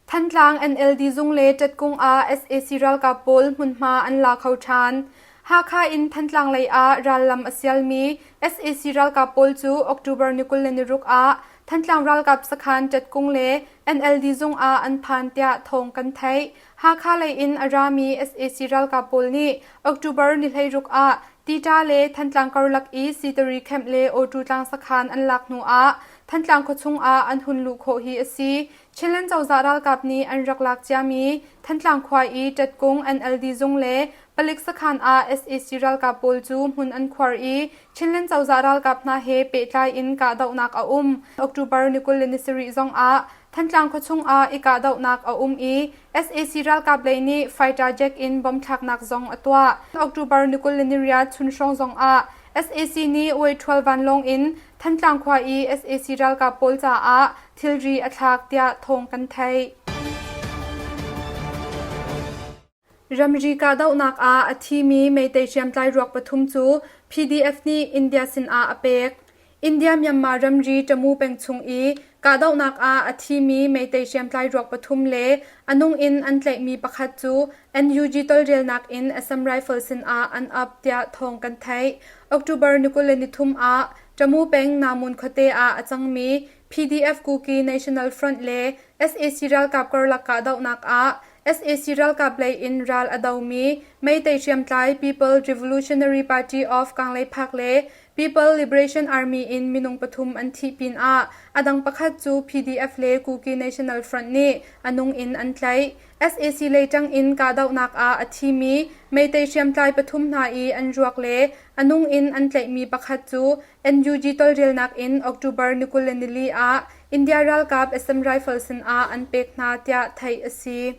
Thantlang NLD zung le Ṭatkung ah sac ralkap pawl hmunhma an la kho ṭhan. Hakha in Thantlang lei ah rallam a sialmi sac ralkap pawl cu October ni 26 ah Thantlang ralkap sakhan Ṭatkung le NLD zung ah an phan tiah thawng kan theih. Hakha lei in a rami sac ralkap pawl nih October ni 16 ah Tita le Thantlang karlak i Sitari camp le Awṭu tlang sakhan an lak hnu ah Thantlang khuachung ah an hun luh khawh hi a si. Chinland cozah ralkap nih an rak lak ciami Thantlang khua i Ṭatkung NLD zung le palik sakhan ah sac ralkap pawl cu hmun an khuar i Chinland cozah ralkap hna he pehtlai in kahdohnak a um. October ni 27 zong ah Thantlang khuachung ah i kahdohnak a um i sac ralkap lei nih fighter jet in bomb thlaknak zong a tuah. October ni 28 chun hrawng zong ah sac nih Uiṭhual vanlawng in Thantlang khua i sac ralkap pawl caah thilri a thlak tiah thawng kan theih. Ramri kahdohnak ah a thimi Meitei hriamtlai ruak pathum cu PDF nih India sinah a pek. India-Myanmar ramri Tamu peng chung i kahdohnak ah a thimi Meitei hriamtlai ruak pathum le a nung in an tlaihmi pakhat cu NUG tawlrelnak in Assam Rifle sinah an ap tiah thawng kan theih. October ni 23 ah Tamu peng Namun khuate ah a cangmi PDF Kuki National Front le sac ralkap karlak kahdohnak ah sac ralkap lei in ral a domi Meitei hriamtlai People Revolutionary Party of Kangleiphak le People Liberation Army in minung pathum an thih pinah a dang pakhat cu PDF le Kuki National Front nih a nung in an tlaih. Sac lei ṭang in kahdohnak ah a thimi Meitei hriamtlai pathum hna i an ruak le a nung in an tlaihmi pakhat cu NUG tawlrelnak in October ni 24 ah India ralkap Assam Rifle sinah an pek hna tiah theih a si.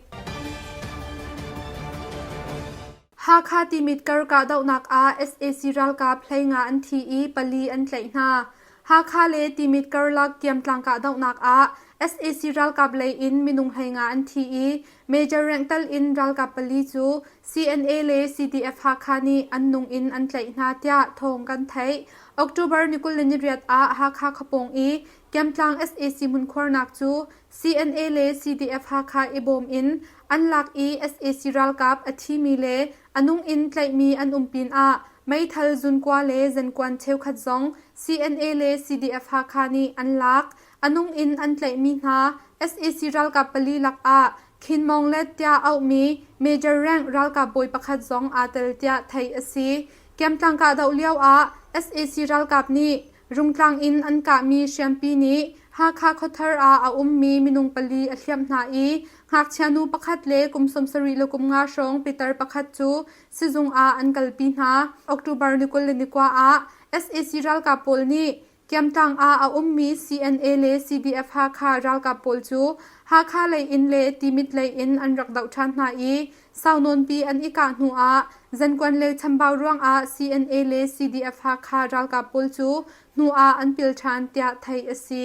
Hakha Timit kar kahdohnak ah sac ralkap 15 an thi i pali an tlaih hna. Hakha le Timit karlak Kiamtlang kahdohnak ah sac ralkap lei in minung 15 an thi i Major rank tal in ralkap pali cu CNA le CDF Hakha nih an nung in an tlaih hna tiah thawng kan theih. October ni 28 ah Hakha khuapawng i Kiamtlang sac hmunkhuarnak cu CNA le CDF Hakha i bawm in an lak i sac ralkap a thimi le a nung in tlaihmi an um pinah meithal zunkua le zenkuan cheukhat zong CNA le CDF Hakha nih an lak. A nung in an tlaihmi hna sac ralkap pali lakah Khin Mawng Let tiah auhmi Major rank ralkap bawi pakhat zong aa tel tiah theih a si. Kiamtlang kahdoh lio ah sac ralkap nih Rungtlang in an kahmi hriampi nih Hakha khuathar ah a ummi minung pali a hliamh hna i ngakchia nu pakhat le kum 70 le kum nga hrawng pitar pakhat cu sizung ah an kalpi hna. October ni 29 ah sac ralkap pawl nih Kiamtlang ah a ummi CNA le CDF Hakha ralkap pawl cu Hakha lei in le Timit lei in an rak doh ṭhan hna i Sau nawnpi an i kah hnu ah zankuan le chambau ruangah CNA le CDF Hakha ralkap pawl cu hnu ah an pil ṭhan tiah theih a si.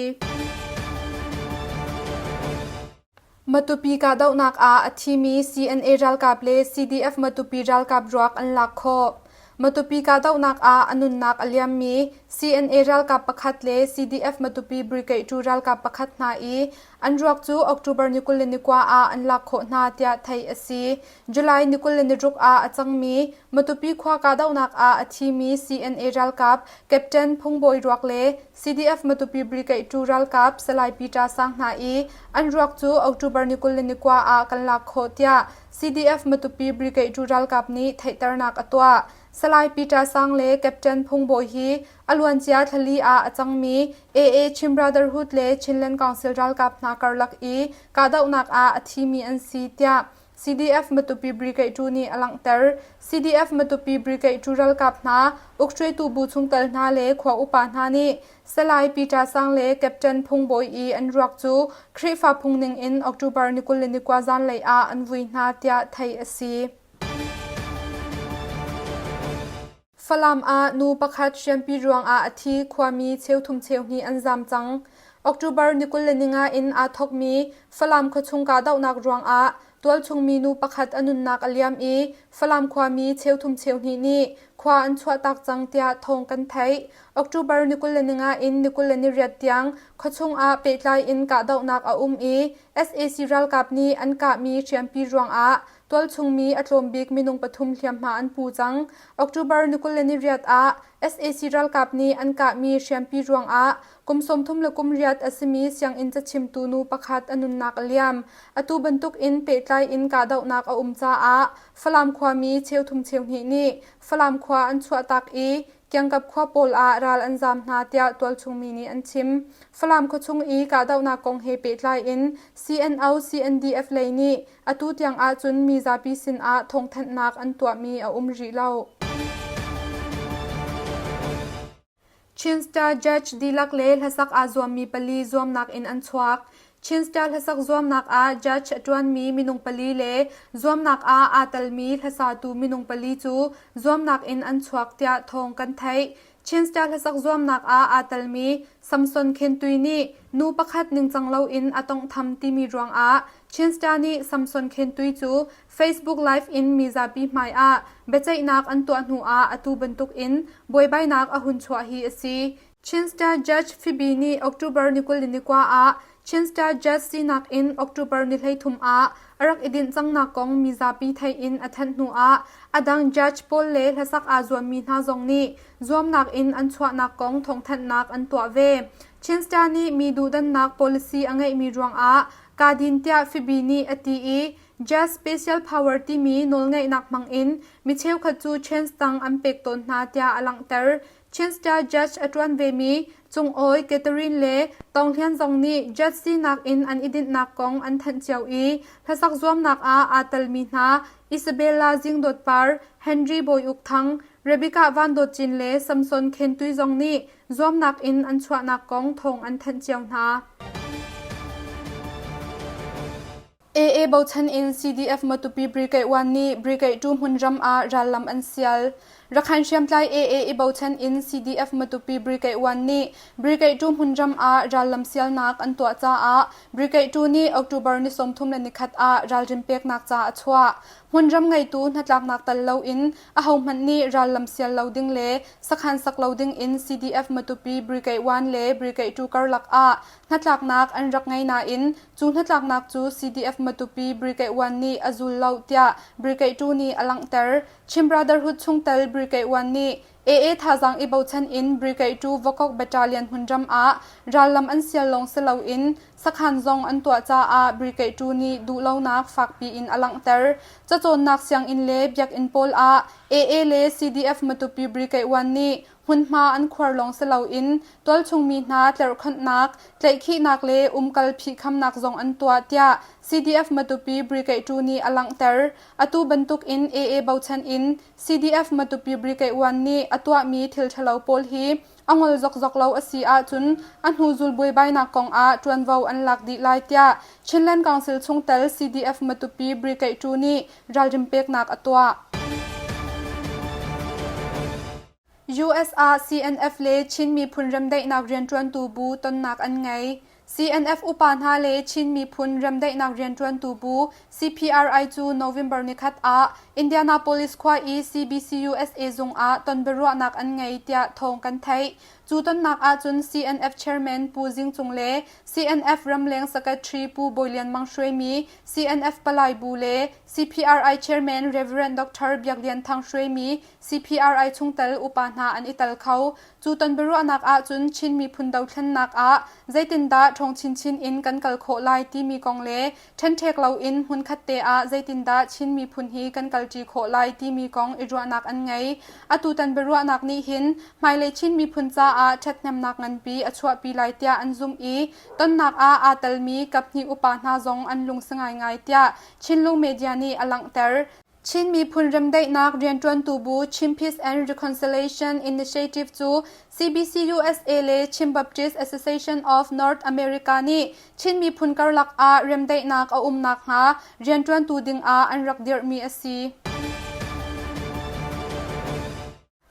Matupi kahdohnak ah a thimi CNA ralkap le CDF Matupi ralkap ruak an lak khawh. Matupi kahdohnak ah a nunnak a liammi CNA ralkap pakhat le CDF Matupi Brigade 2 ralkap pakhat hna i An ruak cu October ni 29 ah an lak khawh hna tiah theih a si. July ni 26 ah a cangmi Matupi khua kahdohnak ah a thimi CNA ralkap Captain Phung Bawi ruak le CDF Matupi Brigade 2 ralkap Salai Peter Sang hna i an ruak cu October ni 29 ah kan lak khawh tiah CDF Matupi Brigade 2 ralkap nih theihternak a tuah. Salai Peter Sang le Captain Phung Bawi hi A luancia thlali ah a cangmi AA Chin Brotherhood le Chinland Council ralkap hna karlak i kahdohnak ah a thimi an si tiah CDF Matupi Brigade 2 nih a langhter. CDF Matupi Brigade 2 ralkap hna, ukhruaitu bu chungtel hna le khua upa hna nih Salai Peter Sang le Captain Phung Bawi i an ruak cu Khrihfa phung ning in October ni 29 zanlei ah an vui hna tiah theih a si. Falam ah nu pakhat hriampi ruangah a thi khuami cheuthum cheuhnih an zaam cang. October ni 25 in aa thawkmi Falam khuachung kahdohnak ruangah tualchung mi nu pakhat a nunnak a liam i Falam khuami cheuthum cheuhnih nih khua an chuahtak cang tiah thawng kan theih. October ni 25 in ni 28 tiang khuachung ah pehtlai in kahdohnak a um i sac ralkap nih an kahmi hriampi ruangah tualchung mi a tlawm bik minung pathum hliamhma an pu cang. October ni 28 ah sac ralkap nih an kahmi hriampi ruangah kum 38 a simi sianginn cachimtu nu pakhat a nunnak a liam. Atu bantuk in pehtlai in kahdohnak a um caah Falam khuami cheuthum cheuhnih nih Falam khua an chuahtak i kiangkap khua pawl ah ral an zaam hna tiah tualchung mi nih an chim. Falam khuachung i kahdohnak kong he pehtlai in CNO CNDF lei nih atu tiang ahcun mizapi sin ah thawngthanhnak an tuahmi a um rih lo. Chin Star Judge dihlak le hlasak aa zuammi pali zuamnak in an chuak. Chin Star hlasak zuamnak ah judge a ṭuanmi minung pali le zuamnak ah aa telmi hlasatu minung pali cu zuamnak in an chuak tiah thawng kan theih. Chin Star hlasak zuamnak ah aa telmi Samson Khentui nih nu pakhat ningcang loin a tawnghtham timi ruangah Chin Star nih Samson Khentui cu Facebook Live in mizapi hmai ah biaceihnak an tuah hnu ah atu bantuk in buaibainak a hun chuah hi a si. Chin Star Judge Phoebe nih October ni 29 ah Chin Star Judge sinak in October ni 33 ah a rak i dinh cangnak kong mizapi theih in a thanh hnu ah a dang judge pawl le hlasak aa zuammi hna zong nih zuamnak in an chuahnak kong thawngthanhnak an tuah ve. Chin Star nih mi duhdannak policy a ngeihmi ruangah kaa din tiah Phoebe nih a ti i Jazz Special Power timi nawlngeihnak hmangin mi cheukhat cu chance tang an pek tawn hna tiah a langhter. Chinster Judge a ṭuan vemi Cungawi Catherine le Tawng Hlian zong nih judge sinak in an i dinhnak kong an thanh cio i hlasak zuamnak ah aa telmi hna Isabella Zing Dawt Par, Henry Bawi Uk Thang, Rebecca Van Dawt Cin le Samson Khen Tui zong nih zuamnak in an chuahnak kong thawng an thanh cio hna. AA bochan in CDF Matupi Brigade 1 nih Brigade 2 hmunram ah rallam an sial. Rakhine hriamtlai AA i bochan in CDF Matupi Brigade 1 nih Brigade 2 hmunram ah rallam sialnak an tuah caah Brigade 2 nih October ni 31 ah ralrin peknak ca a chuah. Hmunram ngeitu hnatlaknak tal loin ahohmanh nih rallam sial lo ding le sakhan sak lo ding in CDF Matupi Brigade 1 le Brigade 2 karlak ah hnatlaknak an rak ngei nain Cu hnatlaknak cu CDF Matupi Brigade 1 nih a zul lo tiah Brigade 2 nih a langhter. Chin Brotherhood chungtel Brigade 1 nih AA thazaang i bochan in Brigade 2 Vakok Battalion hmunram ah rallam an sial lawng si loin sakhan zong an tuah caah Brigade 2 nih duhlonak fakpi in a langhter. Cacawnnak sianginn le biakinn pawl ah AA le CDF Matupi Brigade 1 nih Hmunhma an khuar lawng si loin tualchungmi hna tlerhkhonhnak, tlaihkhihnak le umkal phihkhamnak zong an tuah tiah CDF Matupi Brigade 2 nih a langhter. Atu bantuk in AA bochan in CDF Matupi Brigade 1 nih a tuahmi thil ṭhalo pawl hi a ngol zokzok lo a si ahcun a hnuzul buaibainak kong ah ṭuanvo an lak dih lai tiah Chinland Council chungtel CDF Matupi Brigade 2 nih ralrin peknak a tuah. US ah CNF le Chin miphun remdaihnak rianṭuantu bu tonnak an ngei. CNF upa hna le Chin miphun remdaihnak rianṭuantu bu CPRI cu November nikhat ah Indianapolis khua i CBCUSA zung ah ton biaruahnak an ngei tiah thawng kan theih. Cu tonnak ahcun CNF Chairman Pu Zing Cung le CNF ramleng Secretary Pu Bawi Lian Mang hruaimi CNF palai bu le CPRI Chairman Rev. Dr. Biak Lian Thang hruaimi CPRI chungtel upa hna an i tel kho. Cu ton biaruahnak ahcun Chin miphun dothlennak ah zeitindah ṭhawng chinchin in kan kal khawh lai timi kong le ṭhenṭhek loin hmunkhat te ah zeitindah Chin miphun hi kan kalṭi khawh lai timi kong i ruahnak an ngei. Atutan biaruahnak nih hin hmailei Chin miphun caah ṭhathnemnak nganpi a chuahpi lai tiah an zumh i tonnak ah aa telmi kaphnih upa hna zong an lungsi ngaingai tiah Chinlung Media nih a langhter. Chin miphun remdaihnak rianṭuantu bu Chin Peace and Reconciliation Initiative cu CBCUSA le Chin Baptist Association of North America nih Chin miphun karlak ah remdaihnak a um nakhnga rianṭuantu dingah an rak dirhmi a si.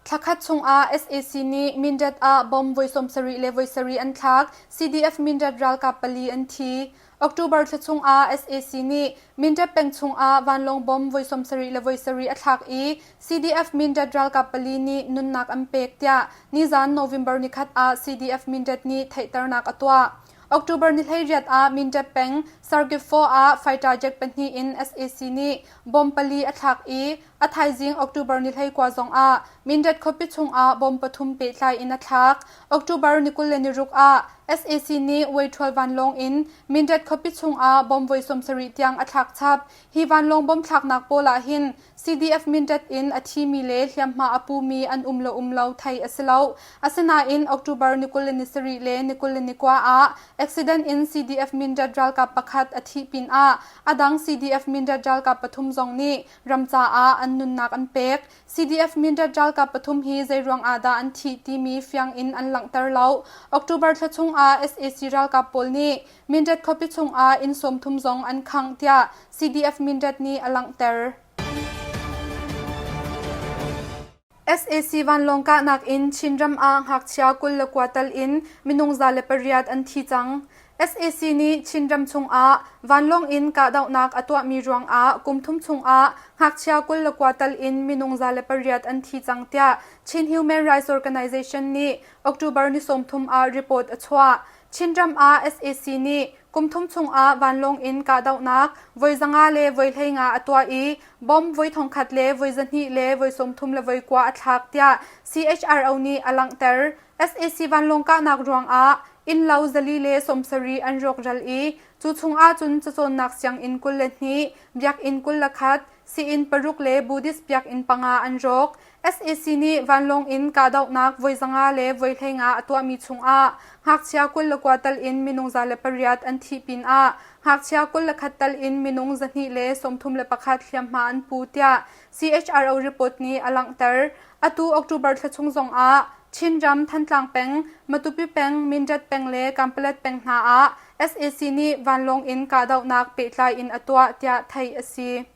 Thlakhat chungah sac nih Mindat ah bomb voi 77 le voi 7 an thlak. CDF Mindat ralkap pali an thi. October thla chung ah sac nih Mindat peng chung ah vanlawng bomb voi 70 le voi sarih a thlak i CDF Mindat ralkap pali nih nunnak an pek tiah nizan November nikhat ah CDF Mindat nih theihternak a tuah. October ni 18 ah Mindat peng Sarkip 4 ah fighter jet pahnih in sac nih bomb pali a thlak i A thaizing October ni 19 zong ah Mindat khuapi chung ah bomb pathum pehtlai in a thlak. October ni 26 ah sac nih Weithual vanlawng in Mindat khuapi chung ah bomb voi 70 tiang a thlak chap. Hi vanlawng bomb thlaknak pawl ah hin CDF Mindat in a thimi le hliamhma a pumi an um le um lo theih a si lo. Asinain October ni 27 le ni 29 ah accident in CDF Mindat ralkap pakhat a thih pinah a dang CDF Mindat ralkap pathum zong nih ram caah an nunnak an pek. CDF Mindat ralkap pathum hi zeiruang ah dah an thih timi fiang in an langhter lo. October thla chung ah sac ralkap pawl nih Mindat khuapi chung ah inn 30 zong an khangh tiah CDF Mindat nih a langhter. Sac vanlawng kahnak in Chinram ah ngakchia 29 tal in minung 108 an thi cang. Sac nih Chinram chungah vanlawng in kahdohnak a tuahmi ruangah kum thum chungah ngakchia 29 tal in minung 108 an thi cang tiah Chin Human Rights Organization nih October ni 30 ah report a chuah. Chinram ah sac nih kum thum chungah vanlawng in kahdohnak voi 500 le voi 15 a tuah i bomb voi 1000 le voi 200 le voi 30 le voi kua a thlak tiah CHRO nih a langhter. Sac vanlawng kahnak ruangah innlo zali le 70 an rawkral i cu chungah cun cacawnnak sianginn 22, biakinn 21, sii-inn paruk le Buddhist biakinn panga an rawk. Sac nih vanlawng in kahdohnak voi 500 le voi 15 a tuahmi chungah ngakchia 29 tal in minung 108 an thih pinah ngakchia 21 tal in minung 231 hliamhma an pu tiah CHRO report nih a langhter. Atu October thla chung zongah Chinram Thantlang peng, Matupi peng, Mindat peng le Kanpalet peng hna ah sac nih vanlawng in kahdohnak pehtlai in a tuah tiah theih a si.